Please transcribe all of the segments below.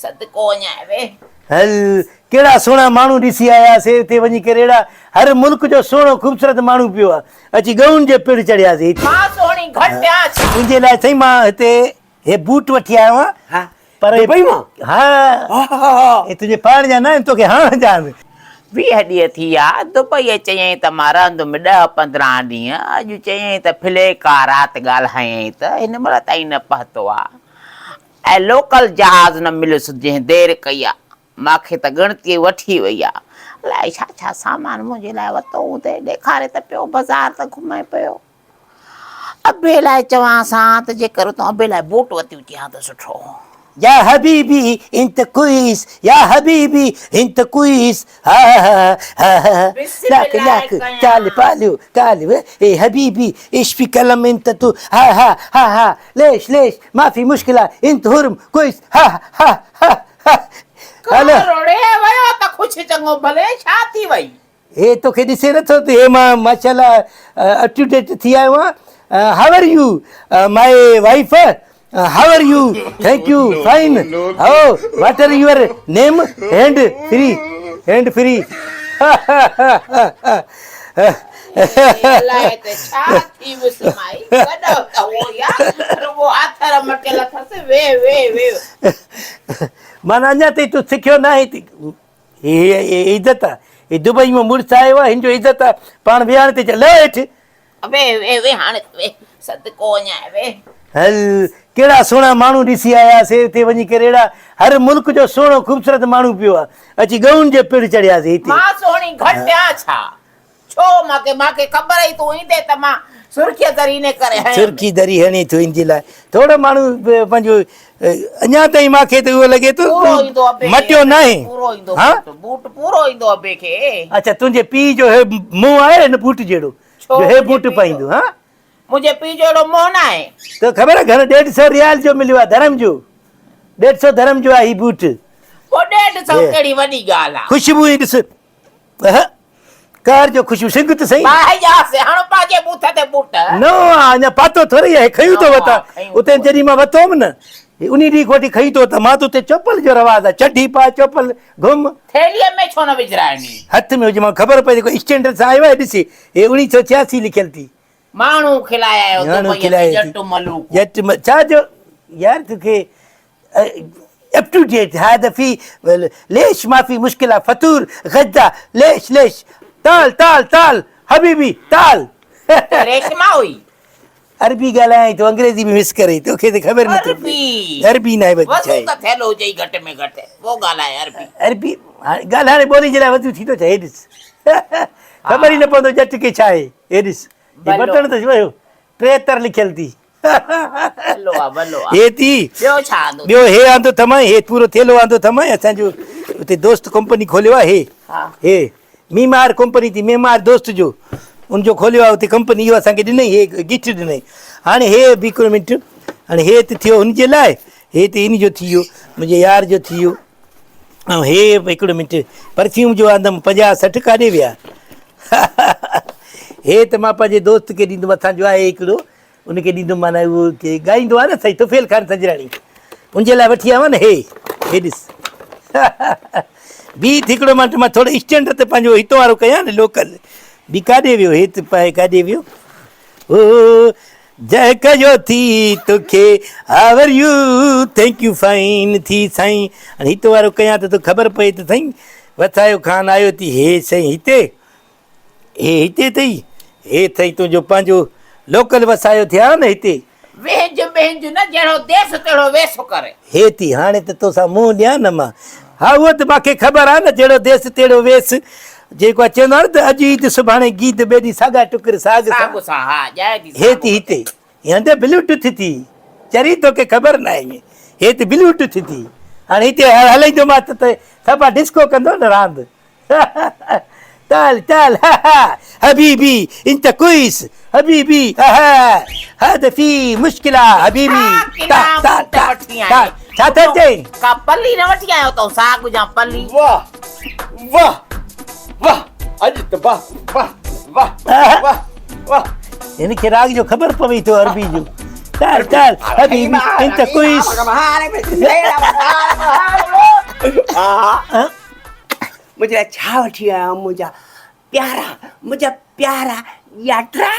صدقو وڃائي وي. هل ڪهڙا سهڻا ماڻهو ڏسي آياسي اتي وڃي ڪري اهڙا هر ملڪ جو سهڻو خوبصورت ماڻهو پيو آ اچي ڳئون جي پڙ چڙهياسي هتي. مان سهڻي گهٽ آ ڇا؟ تنهنجي لاء سائين مان هتي هي بوٽ وٺي آيو آهيان. ها پر دبئي مان؟ ها هي تنهنجي پائڻ جا نه آهن توکي هڻڻ جا آهن. 20 ڏينهن ٿي ويا دبئيء چيائين ته مان رهندم ڏهه 15 ڏينهن اڄ چيائين ته ڦلي ڪا رات ڳالهايائين ته هن مهل تائين نه پهتو آ ۽ لوڪل جهاز نه مليس جنهن دير ڪئي آ. ماکي ته ڳڻتي وٺي وئي آ. الائي ڇا ڇا سامان منهنجي لاء ورتو هوندي. ڏيکاري ته پيو بازار ته گهمي پيو. ابي لاء چوانس ها ته جيڪر اتان ابي لاء بوٽ ورتيون اچي ها ته سٺو هو. يا حبيبي انت ڪويس يا حبيبي انت ڪويس ها ها ها ها بسم لاڪ الله لاڪ ڪيان. تال پاليو تال اي حبيبي ايش في كلام انت تو ها ها ها ها ليش ليش ما في مشكله انت هرم كويس ها ها ها ها ڪار روڙي ويو ته خوش چڱو ڀلي ڇا ٿي وئي. هي توکي ڏسي نٿو ته هي مان ماشاءالله اپ ٽو ڊيٽ ٿي آيو آهيان how are you my wife how are you thank you fine how what are your name hand free hand free الائي ته ڇا ٿي ويس مائي گڏهه ته هو ئي آ رڳو آٿر مٽيل اٿس ويهه ويهه ويهه. معنيٰ اڃا تائين تون سکيو ناهين ته هي عزت آ هي دبئي مان مڙس آيو آ هن جو عزت آ پاڻ ويهاڻي تي چڙهه لهه هيٺ. ويهه ويهه ويهه هاڻي ته ويهه صدقو وڃائي ويهه. هل ڪهڙا سهڻا ماڻهو ڏسي آياسي اتي وڃي ڪري اهڙا هر ملڪ جو سهڻو خوبصورت ماڻهو پيو آ اچي ڳئون جي پڙ چڙهياسي هتي. مان سهڻي گهٽ آ ڇا؟ ڇو ماکي ماکي خبر هئي تون ايندين ته مان سرخيء دري انهي ڪري هنيم. سرخي دري هڻي ٿو ان جي لاء ٿورو ماڻهو پنهنجو اڃا تائين ماکي ته اهو لڳي ٿو پورو ايندو ابي کي مٽيو ناهي. پورو ايندو ها؟ بوٽ بوٽ پورو ايندو ابي کي. اڇا تنهنجي پيء جو هي منهن آهي هن بوٽ جهڙو ڇو جو هي منهنجي بوٽ پيء جو پائيندو ها؟ منهنجي پيء جو اهڙو منهن ناهي. توکي خبر آهي گهڻو 150 ريال جو مليو آهي درهم جو 150 درهم جو آهي هي بوٽ. پوء 150 ڪهڙي وڏي ڳالهه آهي. خوشبو ئي ڏس اهه ڪار جو خوشبو سنگ ته سهي. باهه جا سي هڻ پنهنجي ٻوٿ تي ٻوٽ. نئون آ اڃا پاتو ٿورئي آهي کنيون ٿو وتان اتي جڏهن مان وتو هوم نه انهي ڏينهن کان وٺي کنيون ٿو وتان مان ته اتي چوپل جو رواج آ چڍي پاء چوپل گهم. ٿيلهيء ۾ ڇو نه وجهرائين. هٿ ۾ هجي مان خبر پئي ته ڪو اسٽينڊرڊ سان آيو آهي ڏسي هي 1986 لکيل ٿي. ماڻهو کلائي آيو دبئيء ۾ ڄٽ ملوڪ. ڄٽ ڇا جو يار توکي اپ ٽو ڊيٽ هذا في ليش ما في مشكله فطور غدا ليش ليش تعال تعال تعال حبيبي تعال ته ليش ما هئي. عربي ڳالهايائين ٿو انگريزي به مس ڪري توکي ته خبر نه ٿي عربي عربي ناهي وڌي وضو ڇا ته ٿيل هجئي گهٽ ۾ گهٽ پوء ڳالهاء عربي. عربي هاڻي ڳالهائڻ ٻولي جي لاء وضو ٿيندو ڇا هي ڏس خبر ئي نه پوندو ڄٽ کي ڇا آهي هي ڏس هي بٽڻ ته ويو 73 لکيل ٿي ڀلو آ ڀلو آ. هي ٿي. ٻيو ڇا آندو ٻيو هي آندو ٿمائين هي پورو ٿيلهو آندو ٿمائين اسان جو اتي دوست ڪمپني کوليو آ هي هي ميمار ڪمپني ٿي ميمار دوست جو ان جو کوليو آ اتي ڪمپني اهو اسان کي ڏنئي هي گفٽ ڏنئي هاڻي هي به هڪڙو منٽ هاڻي هي ته ٿيو هن جي لاء هي ته ان جو ٿي ويو منهنجي يار جو ٿي ويو ۽ هي به هڪڙو منٽ پرفيوم جو آندم 50 60 ڪاڏي ويا هي ته مان پنهنجي دوست کي ڏيندم اسان جو آهي هڪڙو ان کي ڏيندم معنيٰ اهو ڪي ڳائيندو آهي نه سائين طفيل خان سنجراڻي ان جي لاء وٺي آيو آهيان نه هي هي ڏس بيت هڪڙو مان مان ٿورو اسٽينڊ تي پنهنجو هتو وارو ڪيان نه لوڪل بي ڪاڏي ويو هي ته پائي ڪاڏي ويو او جئه ڪيو ٿي توکي how are you thank you fine ٿي سائين هاڻي هتو وارو ڪيان ته تو خبر پئي ته سائين وسايو خان آيو ٿي هي سائين هتي هي هتي اٿئي؟ هي اٿئي تنهنجو پنهنجو لوڪل وسايو ٿي آيو نه هتي. وهنج ٻهنج نه، جهڙو ديس تهڙو ويس ڪر. هي ٿي، هاڻي ته توسان منهن ڏيان نه مان. ها اهو ته مان کي خبر آهي نه جهڙو ديس تهڙو ويس. جيڪو آ چوندو آهي نه ته اڄ عيد سڀاڻي گيد ٻئي ڏينهن ساڳا ٽڪر ساڳ سان. ساڳ سان ها ڄائي ٿي هي ساڳ ٿي هتي. هي ته بلو ٽوٿ ٿي. چري توکي خبر ناهي. هي ته بلو ٽوٿ ٿي. هاڻي هتي هلائيندومانس ته صفا ڊسڪو ڪندو نه راند. تعال تعال ها ها حبيبي انت كويس حبيبي ها ها هذا في مشكله حبيبي تعال تعال تعال تعال ڇا ٿو چئين؟ ڪا پلي نه وٺي آيو اٿئون ساڳ جا پلي. واه واه واه اڄ ته واه واه واه واه واه هن کي راڳ جو خبر پوي ٿو عربي جو تعال تعال حبيبي انت كويس. ها. منهنجي لاء ڇا وٺي آيا آهيو منهنجا پيارا منهنجا پيارا ياٽرا.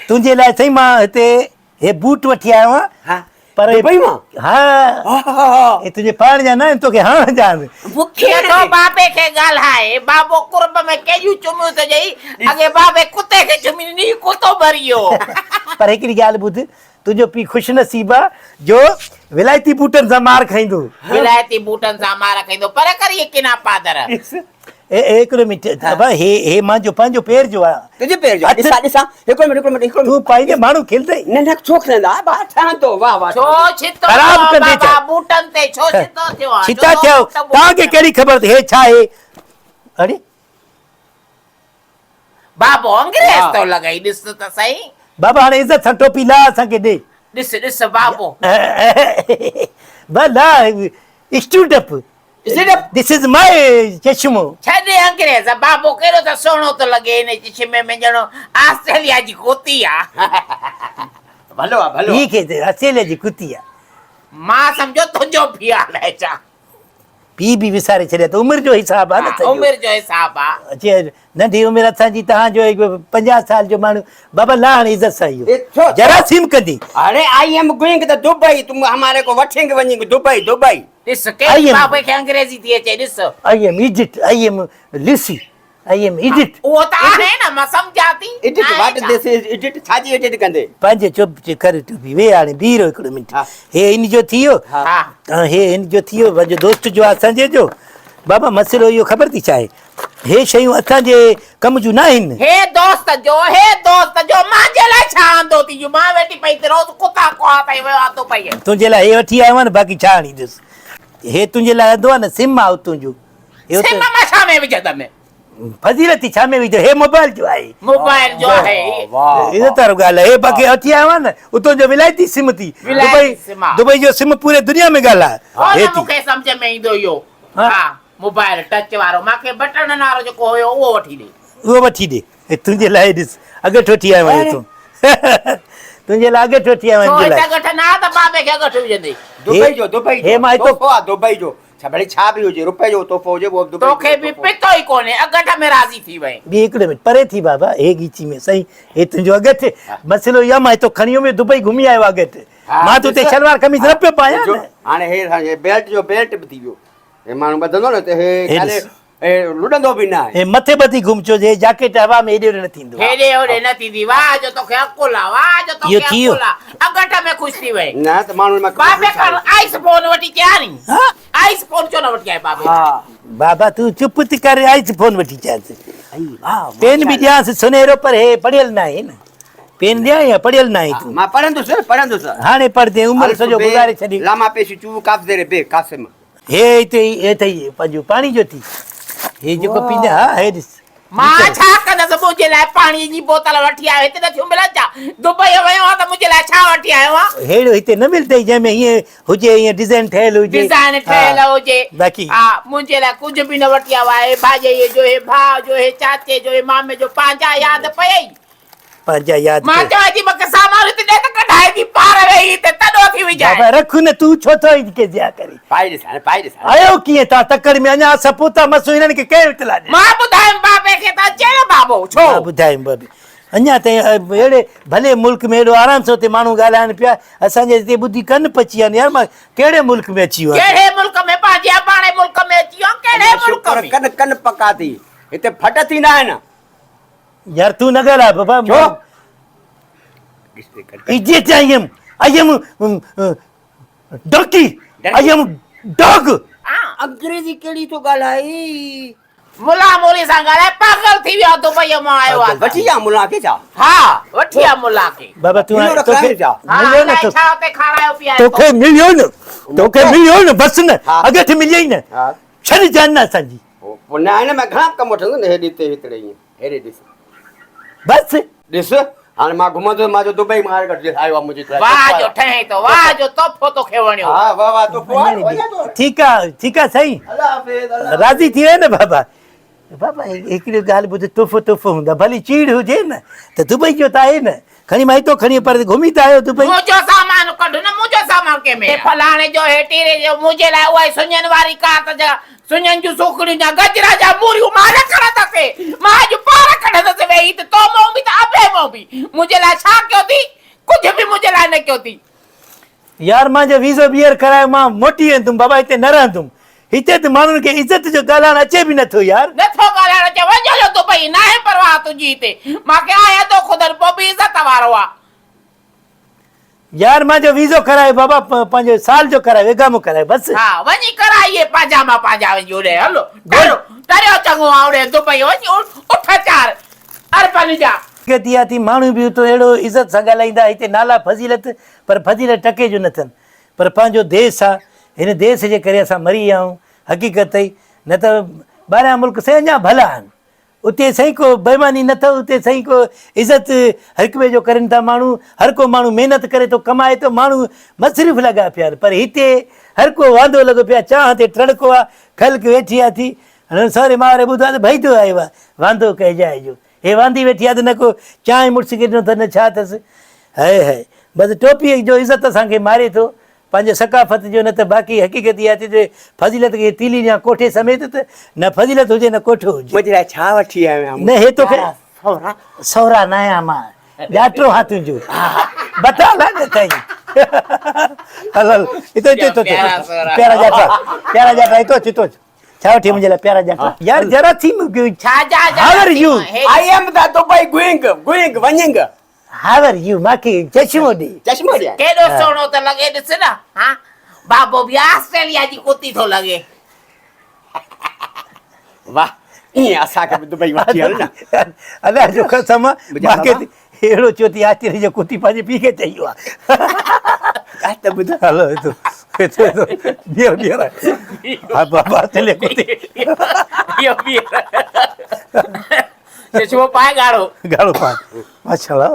تنهنجي لاء سائين مان هتي هي بوٽ وٺي آيو آهيان. ها. پر دبئي مان؟ ها. هي تنهنجي پائڻ جا نه آهن توکي هڻڻ جا آهن. مون کي نه ٿو بابي کي ڳالهائي. بابو قرب ۾ ڪيڏيون چميون ٿو ڏئي. اڳي بابي ڪتي کي چمي ڏني ڪتو مري ويو. پر هڪڙي ڳالهه ٻڌ تنهنجو پيء خوش نصيب آ جو ولايتي بوٽن سان مار کائيندو. ولايتي بوٽن سان مار کائيندو پر ڪر اهي ڪنا پادر. اي هڪڙو منٽ ابا هي هي مانجو پنهنجو پير جو آ. تنهنجي پير جو آ ڏسان ڏسان هڪڙو منٽ هڪڙو منٽ هڪڙو منٽ. تون پائيندين ماڻهو کلندئي. نه نه ڇو کلندا ابا ٺهندو واه واه. ڇو ڇتو خراب ٿيو آ ڪندي بابا ڇا. بوٽن تي ڇو ڇتو ٿيو آ. ڇتا ٿيا آهيو توهان کي ڪهڙي خبر ته هي ڇا آهي اڙي. بابو انگريز ٿو لڳئي ڏس ته سهي. بابا هاڻي عزت سان ٽوپي لاهه اسان کي ڏي. ڏس ڏس بابو. با لاهه stood up this is my چشمو. ڇڏ انگريز بابو ڪيڏو ته سهڻو ٿو لڳي ان چشمي ۾ ڄڻ آسٽريليا جي ڪتي آ. ڀلو آ ڀلو آ. هي کي آسٽريليا جي ڪتي آ. مان سمجهيو تنهنجو پيء الائي ڇا. پيء به وساري ڇڏيا ته عمر جو حساب آ نه سڄو. عمر جو حساب آ. چي ننڍي عمر اسان جي تهان جو هڪ 50 سال جو ماڻهو بابا لا هاڻي عزت سان اهو جراثيم ڪندي. اڙي I am going ته دبئي تم هماري ڪو وٺينگ وڃينگ دبئي دبئي. ڏس ڪهڙي بابي کي انگريزي ٿي اچي ڏس. I am idiot I am Lucy I am idiot. اهو ته آهي نه مان سمجهان ٿي. Idiot what this is idiot ڇا جي ايڊٽ ڪندي. پنهنجي چپ ڪر ٽوپي ويهه هاڻي بيهه رهو هڪڙو منٽ هي هن جو ٿي ويو هي هن جو ٿي ويو پنهنجو دوست جو آهي سنجي جو بابا مسئلو اهو خبر ٿي ڇا آهي هي شيون اسان جي ڪم جون نه آهن. هي دوست جو هي دوست جو مانجي لاء ڇا آندو ٿي جو مان ويٺي پئي تي روز ڪتا ڪوها تائين ويو آندو پئي. تنهنجي لاء هي وٺي آيو آهيان نه باقي ڇا آڻيندس هي تنهنجي لاء آندو آهي نه سم آهي تنهنجو. سم مان ڇا ۾ وجهندم. فضيلت ڇا ۾ وجهندو هي موبائل جو آهي. موبائل جو آهي. عزت وارو ڳالهه آهي هي باقي وٺي آيو آهيان نه اتو جو ولايتي سم ٿي دبئي دبئي جو سم پوري دنيا ۾ ڳالهاء هي ٿي. مون کي سمجهه ۾ ايندو اهو ها موبائل ٽچ وارو مان کي بٽڻن وارو جيڪو هيو اهو وٺي ڏي. اهو وٺي ڏي تنهنجي لاء ڏس اڳٺ وٺي آيو آهيان تون تنهنجي لاء اڳٺ وٺي آيو آهيان. ڇو هت اڳٺ نه آ ته بابي کي اڳٺ وجهندي. دبئي جو دبئي جو تحفو آ دبئي جو ڇا ڀلي ڇا به هجي روپئي جو تحفو هجي اهو به دبئي جو توکي به پتو ئي ڪونهي اڳٺ ۾ راضي ٿي وئين. ٻي هڪڙي منٽ پري ٿي بابا هي ڳيچي ۾ سائين هي تنهنجو اڳٺ مسئلو اهو آ مان هتو کڻي ويم دبئي گهمي آيو اڳٺ مان تو تي شلوار قميص نه پيو پايان نه. هاڻي هي بيلٽ جو بيلٽ به ٿي ويو هي ماڻهو ٻڌندو نه ته هي ڪاڏي لڏندو به نه آهي. هي مٿي ٻڌي گم ڇو جو هي جاڪيٽ هوا ۾ هيڏي هوڏي نه ٿيندو. هيڏي هوڏي نه ٿيندي. واهه جو توکي عقل آ واهه جو توکي عقل آ. اڳٺ ۾ خوش ٿي وئين. نه ته ماڻهو مان بابي کان آئس فون وٺي چيان ني. آئس فون ڇو نه وٺي آئي بابي کان. بابا تون چپ ته ڪر آئس فون وٺي چيانس. پين به ڏيانس سنهرو پر هي پڙهيل ناهي نه. پين ڏيان يا پڙهيل ناهي تون. مان پڙهندس پڙهندس. هاڻي پڙهندين عمر سڄو گذاري ڇڏي. لاما پيش چو ڪاف زير بي قاسم. هي هتي هي اٿئي پنهنجو پاڻي جو ٿي هي جيڪو پيندي ها هي ڏس. مان ڇا ڪندس منهنجي لاء پاڻي جي بوتل وٺي آيو هتي نٿيون ملن ڇا دبئي ويو آهان ته منهنجي لاء ڇا وٺي آيو آهان. ههڙو هتي نه ملندئي جنهن ۾ هيئن هجي هيئن ڊزائين ٺهيل هجي. ڊزائين ٺهيل هجي باقي ها منهنجي لاء ڪجهه به نه وٺي آيو آهي هي ڀاڄائيء جو هي ڀاء جو هي چاچي جو هي مامي جو پنهنجا ياد پيئي. پنهنجا ياد مان چوان ٿي مونکي سامان هتي ڏي ته ڪڍائي ٿي پار ويهي هتي تڏو ٿي وجهائين. بابا رک نه تون ڇو ٿو هن کي ضياع ڪرين. پائي ڏس هاڻي پائي ڏس هاڻي. آيو ڪيئن تان تڪڙ ۾ اڃا اسان پهتا مس هنن کي ڪنهن اطلاع ڏنو. مان ٻڌايم بابي کي ته اچي نه بابو ڇو. مان ٻڌايم بابي اڃا تائين اهڙي ڀلي ملڪ ۾ اهڙو آرام سان اتي ماڻهو ڳالهائن پيا اسان جي هتي ٻڌي ڪن پچي ويا آهن يار مان ڪهڙي ملڪ ۾ اچي ويو آهيان. ڪهڙي ملڪ ۾ پنهنجي اباڻي ملڪ ۾ اچي ويو آهيان ڪهڙي ملڪ ۾. ڪن ڪن پڪا ٿي هتي ڦٽ ٿيندا آهن. يار تون نه ڳالهاء بابا. ڇو؟ Idiot I am I am donkey I am dog. انگريزي ڪهڙي ٿو ڳالهائي. ملا مولي سان ڳالهائي پاڳل ٿي ويو آ دبئي مان آيو آ. وٺي آ ملا کي ڇا؟ ها وٺي آ ملا کي. بابا تون توکي مليو نه ڇا اتي کارايو پياريو توکي مليو نه توکي مليو نه بس نه اڳٺ مليئي نه ڇڏ جان نه اسان جي. پوء نه هن ۾ گهڻا ڪم وٺندو نه هيڏي تي هتڙي ائين هيڏي ڏس. بس. ڏس هاڻي مان گهمندس مان جو دبئي مان هاڻي گهٽ آيو آ منهنجي لاء. واهه جو ٺهين ٿو واهه جو تحفو توکي وڻيو. ها واهه واهه تحفو آ وڃان ٿو. ٺيڪ آ ٺيڪ آ سائين. الله حافظ الله. راضي ٿي ويا نه بابا. بابا هڪڙي ڳالهه ٻڌ تحفو تحفو هوندو آهي ڀلي چيڙ هجي نه ته دبئي جو ته آهي نه کڻي مان هتو کڻي پر گهمي ته آيو دبئي. منهنجو سامان ڪڍ نه منهنجو سامان ڪنهن ۾ آهي. فلاڻي جو هي ٽيري جو منهنجي لاء اها ئي سڃن واري ڪار ته جا سڃن جون سوکڙيون جا گجرا جا موريون مان نه کڻندس مان اڄ پاڻ ڪڍندس ويهي ته تو مون به ته ابي مون به منهنجي لاء ڇا ڪيو ٿي ڪجهه به منهنجي لاء نه ڪيو ٿي. يار مان جو ويزو ٻيهر ڪرايو مان موٽي ويندم بابا هتي نه رهندم هتي ته ماڻهن کي عزت جو ڳالهائڻ اچي به نٿو يار. نٿو ڳالهائڻ اچي وڃ هليو دبئي ناهي پرواهه تنهنجي هتي مان کي آهي ادو خدن پوء به عزت وارو آ. يار مان جو ويزو ڪرايو بابا پنهنجو سال جو ڪرايو اگهامو ڪرايو بس. ها وڃي ڪرائي اهي پاجاما پنهنجا وڃي اوڏي هلو ٽريو ٽريو چڱو آ اوڏي دبئي وڃي اٺ چار اربن جا. ڪتي آ ٿي ماڻهو به اتو اهڙو عزت سان ڳالهائيندا هتي نالا فضيلت پر فضيلت ٽڪي جو نه اٿن پر پنهنجو ديس آ هن ديس جي ڪري اسان مري ويا آهيون حقيقت اٿئي نه ته ٻاهريان ملڪ سائين اڃا ڀلا آهن اتي سائين ڪو بيماني نه اٿو اتي سائين ڪو عزت هڪ ٻئي جو ڪرين ٿا ماڻهو هر ڪو ماڻهو محنت ڪري ٿو ڪمائي ٿو ماڻهو مصروف لڳا پيا آهن پر هتي هر ڪو واندو لڳو پيو آهي چانهه تي ٽڙڪو آ خلق ويٺي آ ٿي هاڻي سوري ماوري ٻڌو آ ته ڀئي تو آيو آ واندو ڪنهن جاء جو هي واندي ويٺي آ ته نه ڪو چانهه مڙس کي ڏنو اٿس نه ڇا اٿس. هاء هاء بس ٽوپيء جو عزت اسان کي ماري ٿو پنهنجي ثقافت جو نه ته باقي حقيقت اها ٿي ته فضيلت کي تيلي ڏيان ڪوٺي سميت ته نه فضيلت هجي نه ڪوٺو هجي. منهنجي لاء ڇا وٺي آيو آهين؟ نه هي توکي سهرا نه آهيان مان ڄاٽو هان تنهنجو بتال آ نه تائين هل هل هتو هتو هتو پيارا ڄاٽا پيارا ڄاٽا هتو اچ هتو اچ. ڇا وٺي منهنجي لاء پيارا ڄاٽا يار جراثيم ڇا جا how are you I am the Dubai going going winning how are you ماکي چشمو ڏي چشمو ڏي ڪيڏو سهڻو ته لڳي ڏس نه ها بابو به آسٽريليا جي ڪتي ٿو لڳي واه ائين اسان کي به دبئي وٺي هل نه الله جو قسم ماکي اهڙو چيو ٿي آچري جو ڪتي پنهنجي پيء کي چئي ويو آهي. ڳالهه ته ٻڌ. هلو هتو هتو هتو ٻيهر ٻيهر ها بابا چلي ڪتي. اهو ٻيهر چشمو پائي ڳاڙهو. ڳاڙهو پائي ماشاءالله.